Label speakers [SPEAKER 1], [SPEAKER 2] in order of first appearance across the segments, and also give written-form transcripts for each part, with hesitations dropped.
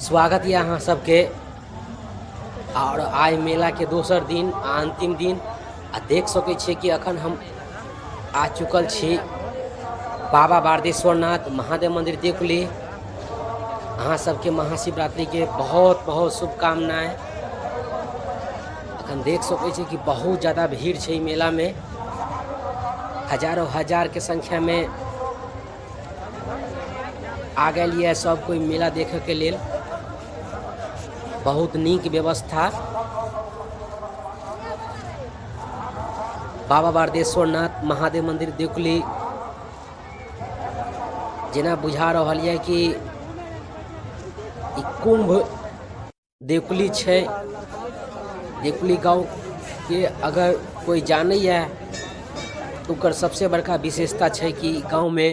[SPEAKER 1] स्वागत यऽ अहाँ सबके। आओर आइ मेलाके दोसर दिन आ अन्तिम दिन, आ देख सकै छियै कि अखन हम आ चुकल छी बाबा बारदेश्वरनाथ महादेव मन्दिर देवकुली। अहाँ सबके महाशिवरात्रिके बहुत बहुत शुभकामनाएं। अखन देख सकै छी कि बहुत ज़्यादा भीड़ छै ई मेलामे, हजारों हजारके संख्यामे आ गेल यऽ सब कोइ मेला देखैके लेल। बहुत नीक व्यवस्था बाबा बारदेश्वरनाथ महादेव मंदिर देवकुली। जेना बुझा रहल यऽ कि ई कुंभ देवकुली छै। देवकुली गाँवके अगर कोइ जानैए तऽ ओकर सबसे बड़का विशेषता छै कि गाँवमे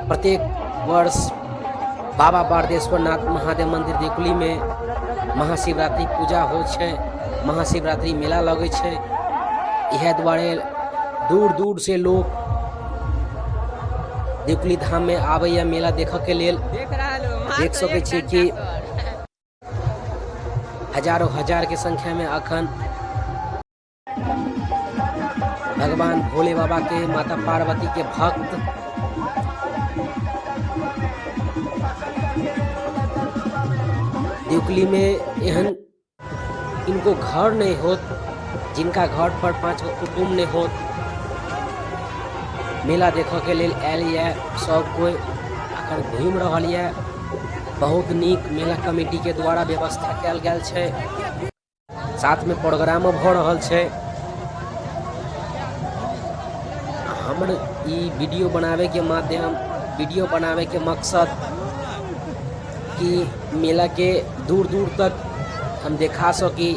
[SPEAKER 1] प्रत्येक वर्ष बाबा बारदेश्वरनाथ महादेव मन्दिर देवकुलीमे महाशिवरात्रि पूजा होइ छै, महाशिवरात्रि मेला लगै छै। इएह दुआरे दूर दूर से लोक देवकुली धाममे आबैए मेला देखऽके लेल। देख सकै छियै कि हजारों हजारके संख्यामे अखन भगवान भोले बाबा के, माता पार्वती के भक्त देवकुली में एहन इनको घर नहीं होत जिनका घर पर 5 गो कुटुम्ब नहीं होत। मेला देखऽ के लेल आयल यऽ सब कोइ, अखन घुमि रहल यऽ। बहुत नीक मेला कमेटी के द्वारा व्यवस्था कयल गेल छै, साथ में प्रोग्रामो भऽ रहल छै। हमर ई वीडियो बनावे के माध्यम, वीडियो बनावे के मकसद कि मेला के दूर दूर तक हम देखा सकी,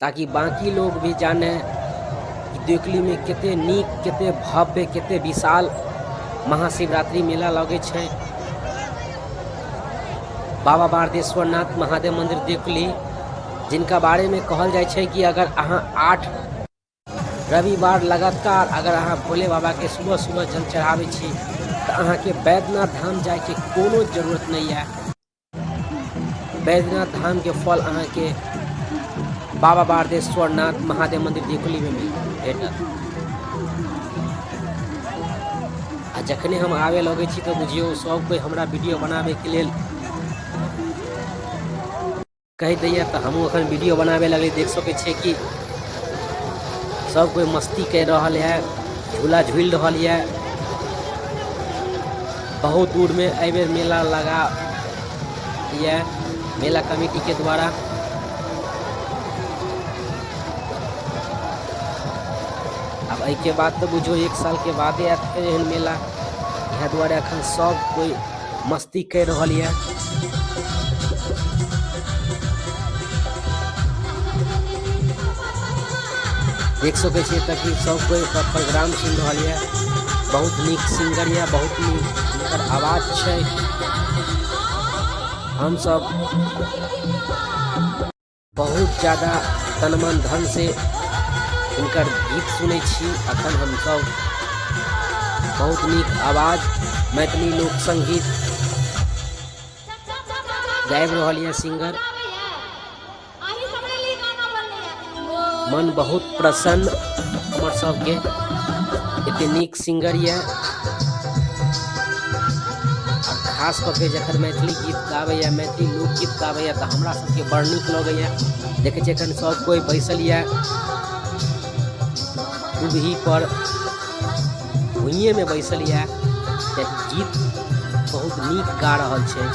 [SPEAKER 1] ताकि बाकी लोग भी जाने कि देवकुली में कते नीक, कते भव्य, कते विशाल महाशिवरात्रि मेला लगै छै। बाबा बारदेश्वरनाथ महादेव मंदिर देवकुली, जिनका बारे में कहल जाइ छै कि अगर अहाँ 8 रविवार लगातार अगर अहाँ भोले बाबा के सुबह सुबह जल चढ़ाबै छी तऽ अहाँके बैद्यनाथ धाम जाइके कोनो जरूरत नहि यऽ। बैद्यनाथ धाम के फल अहाँके बाबा बारदेश्वरनाथ महादेव मंदिर देवकुली में भेटत। आ जखने हम आबे लगै छी तऽ बुझियौ सब कोइ हमरा वीडियो बनाबैके लेल कहि दैया, तऽ हमहूँ अखन वीडियो बनाबे लगली। देख सकै छियै कि सब कोइ मस्ती करि रहल है, झूला झूलि रहल यऽ। बहुत दूरमे एहिबेर मेला लगा यऽ मेला कमिटीके द्वारा। आब एहिके बाद तऽ बुझियौ 1 सालके बादे आयत फेर एहन मेला। इएह दुआरे अखन सब कोइ मस्ती करि रहल यऽ। देख सकै छियै तऽ कि सब कोइ प्रोग्राम सुनि रहल यऽ। बहुत नीक सिंगर यऽ, बहुत नीक हुनकर आवाज छै। हमसब बहुत ज़्यादा तन मन धन से हिनकर गीत सुनै छी। अखन हमसब बहुत नीक आवाज मैथिली लोक संगीत गाबि रहल यऽ सिंगर। मन बहुत प्रसन्न हमर सबके, एते नीक सिंगर यऽ। खास कऽ के जखन मैथिली गीत गाबैए, मैथिली लोकगीत गाबैए तऽ हमरा सबके बड़ नीक लगैए। देखै छियै एखन सब कोइ बैसल यऽ दुबही पर, भुइयेमे बैसल यऽ, कियाकि गीत बहुत नीक गा रहल छै।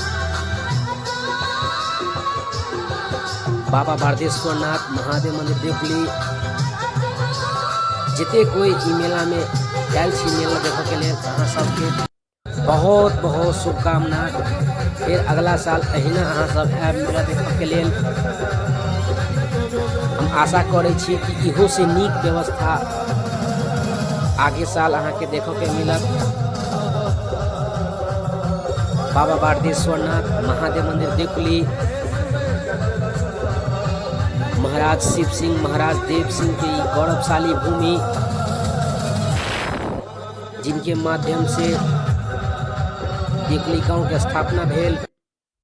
[SPEAKER 1] बाबा बारदेश्वरनाथ महादेव मन्दिर देवकुली जते कोइ ई मेलामे आयल छी मेला देखऽके लेल, अहाँ सबके बहुत बहुत शुभकामना। फिर अगला साल अहिना अहाँ सब आयब मेला देखऽके लेल। हम आशा करै छी कि इहो से नीक व्यवस्था आगे साल अहाँके देखऽके मिलत। बाबा बारदेश्वरनाथ महादेव मंदिर देवकुली, महाराज शिव सिंह, महाराज देव सिंह के ई गौरवशाली भूमि, जिनके माध्यम से देवकुली गाँव के स्थापना भेल।